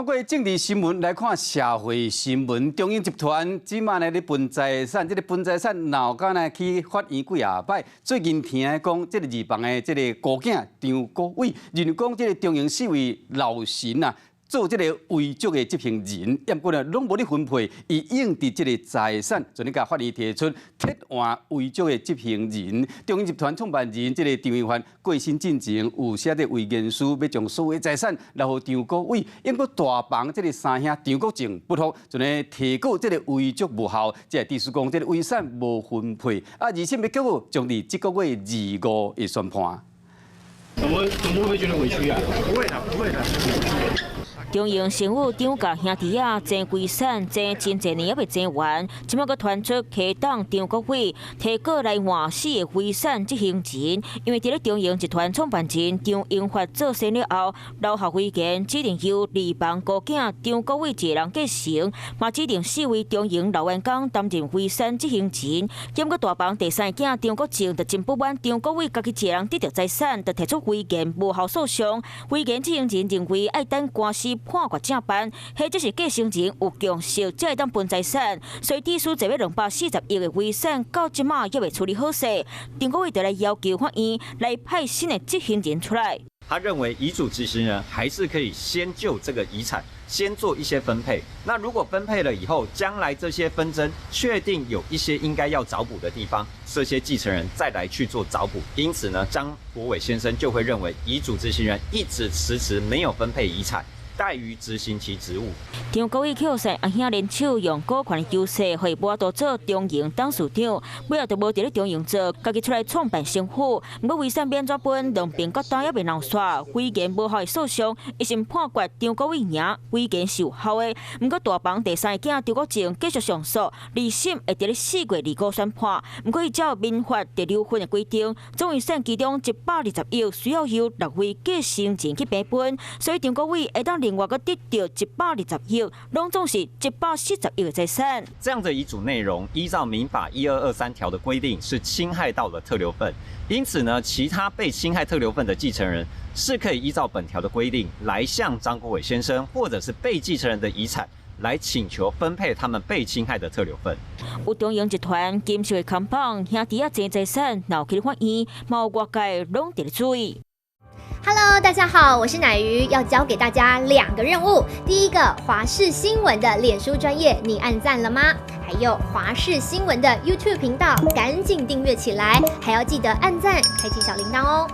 看過政治新聞，來看社會新聞。中英集團這馬呢咧分財產，這個分財產鬧甲呢去法院幾仔擺。最近聽講，這個二房的這個孤囝張國偉，認為講這個中營四位老臣啊，做這個遺囑的執行人，毋過呢攏無咧分配，伊用佇這個財產，就咧共法院提出撤換遺囑的執行人。中英集團創辦人這個張榮發過身進前有寫這遺言書，欲將所有財產留予張國偉。毋過大房這個三兄張國政不服，就咧提告這個遺囑無效，這個意思講這個遺產無分配。啊，二審的結果將佇這個月二五會宣判。怎麼會覺得委屈啊？不會的，不會的。中營生物張家兄弟仔爭遺產爭真濟年猶未爭完，這擺閣傳出溪董張國偉提告來換四个遺產執行人，因為佇咧中營集團創辦人張榮發做身了後，留下遺言指定由二房孤囝張國偉一个人繼承，嘛指定四位中營老員工擔任遺產執行人。毋過大房第三个囝張國政就真不滿張國偉家己一个人得著財產，就提出遺言無效訴訟。遺言執行人認為愛等官司判決才辦，或者是繼承人有共識才會當分財產，所以致使這筆240億的遺產到這馬猶未處理好勢。張國偉就來要求法院來派新的執行人出來。他認為遺囑執行人還是可以先就這個遺產先做一些分配。那如果分配了以後，將來這些紛爭確定有一些應該要找補的地方，這些繼承人再來去做找補。因此呢，張國偉先生就會認為遺囑執行人一直遲遲沒有分配遺產，怠於執行其職務。張國偉予阿兄聯手用股權的優勢，予伊無法度做中營董事長，尾仔就無佇咧中營做，家己出來創辦生府。毋過遺產欲按怎分，兩邊決鬥猶未鬧煞，遺言無效的訴訟，一審判決張國偉贏，遺言是有效的。毋過大房第三個囝張國政繼續上訴，二審會佇咧4月25宣判。毋過依照民法特留份的規定，總遺產其中120億需要由六位繼承人去平分，所以張國偉會當另外閣得著120億，攏總是140億的財產。這樣的遺囑內容，依照民法1223條的規定，是侵害到了特留份，因此呢，其他被侵害特留份的繼承人是可以依照本條的規定來向張國偉先生或者是被繼承人的遺產來請求分配他們被侵害的特留份。有中營集團金屬的扛棒，兄弟仔爭財產鬧去法院，嘛有外界攏佇咧注意。 Hello，大家好，我是乃瑜，要交給大家兩個任務。第一個，華視新聞的臉書專頁，你按讚了嗎？還有華視新聞的 YouTube 頻道，趕緊訂閱起來，還要記得按讚，開啟小鈴鐺哦。